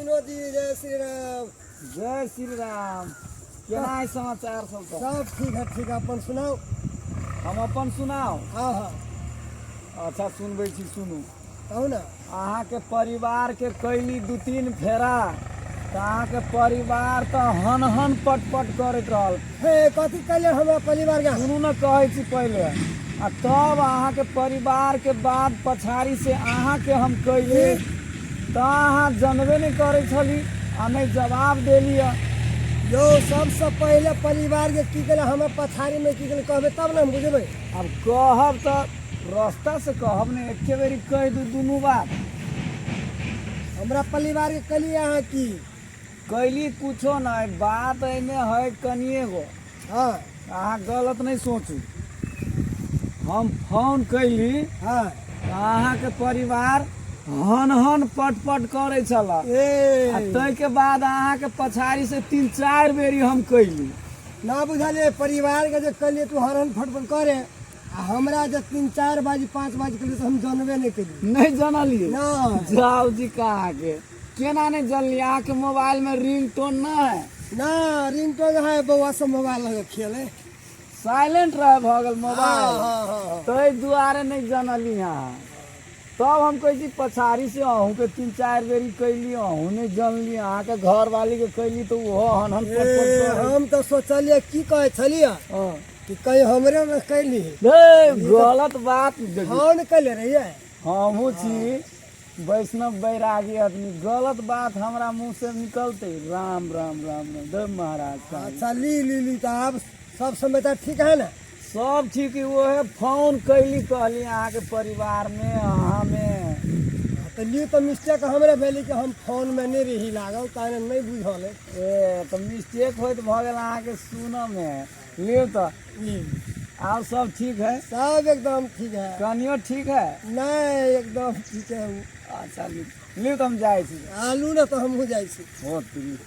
विनोद जी, जय श्री राम। जय श्री राम। केना है समाचार सब? तऽ सब ठीक है, ठीक है। अपन सुनाउ। हम अपन सुनाउ? हाँ हाँ। अच्छा, सुनबै छी, सुनू। कहू ने। अहाँके परिवारके कैली दू तीन फेरा, तऽ अहाँके परिवार तऽ हन हन पट पट करैत रहल। हे, कथी कहले हमरा परिवार के? सुनू ने, कहै छी पहिले, आ तब अहाँके परिवारके बाद पछाड़ी से अहाँके हम कैली, तऽ अहाँ जनबे नहि करै छली आ नहि जवाब देली। यौ, सबसे पहिले परिवार के की कहले, हमरा पछाड़ी में की कहले, कहबे तब ने हम बुझबै। आब कहब तऽ रास्ता से कहब ने, एके बेरी कहि दू दुनू बात। हमरा परिवार के कहलिए अहाँ की? कैली कुछो नहि, बात एहिमे है कनिए गो। अहाँ गलत नहि सोचू, हम फोन कैली तऽ अहाँके परिवार हन हन पट पट करै छल। ए। आ ताहिके बाद अहाँके पछाड़ी से तीन चारि बेरी हम कैली। ना बुझलिए, परिवार के जे कहलिए तू हरन फटफट करे, आ हमरा जे 3 4 बाजी 5 बाजी कहलिए, तऽ हम जानबे नहि केलिए। नहि जानलिए? ना। जाउ जी, कहाँके केना नहि जानलिए? अहाँके मोबाइल में रिंग टोन नहि है? ना, रिंगटोन है, बौआ सब मोबाइल लगे खेले। साइलेंट रहे भऽ गेल मोबाइल। हाँ हाँ हाँ ताहि दुआरे नहि जानली अहाँ। तब हम कहै छी, पछाड़ी से अहूँके 3 4 बेरी कैली, अहूँ नहि जानली। अहाँके घरवाली के कैली तऽ ओहो हन हन पट पट ए, करै। हम तऽ सोचलिए, की कहै छलिए कि कहीं हमरे ने कैली। हे, गलत बात देखियौ। फोन कैले रहिए। हमहूँ छी वैष्णव बैरागी आदमी, गलत बात हमरा मुँह से निकलते? राम राम राम राम, देव महाराज साहब। अच्छा, ली ली ली, तऽ आब सब समाचार ठीक है ने? सब ठीक है। ओहे फोन कैली, कहली अहाँके परिवार में, अहाँ में। तऽ ली, तऽ मिस्टेक हमरे भेली कि हम फोन में नहि रही लागल, ताहि नहि बुझल है। ए, तऽ मिस्टेक होइत भऽ गेल अहाँके सुनऽ में। लियौ तऽ, आब सब ठीक है? सब एकदम ठीक है। कनियो ठीक है? नहीं, एकदम ठीक है। अच्छा, लियौ लियौ, तऽ हम जाइ छी। आलू ने, तऽ हमहूँ जाइ छी। हो तुरी।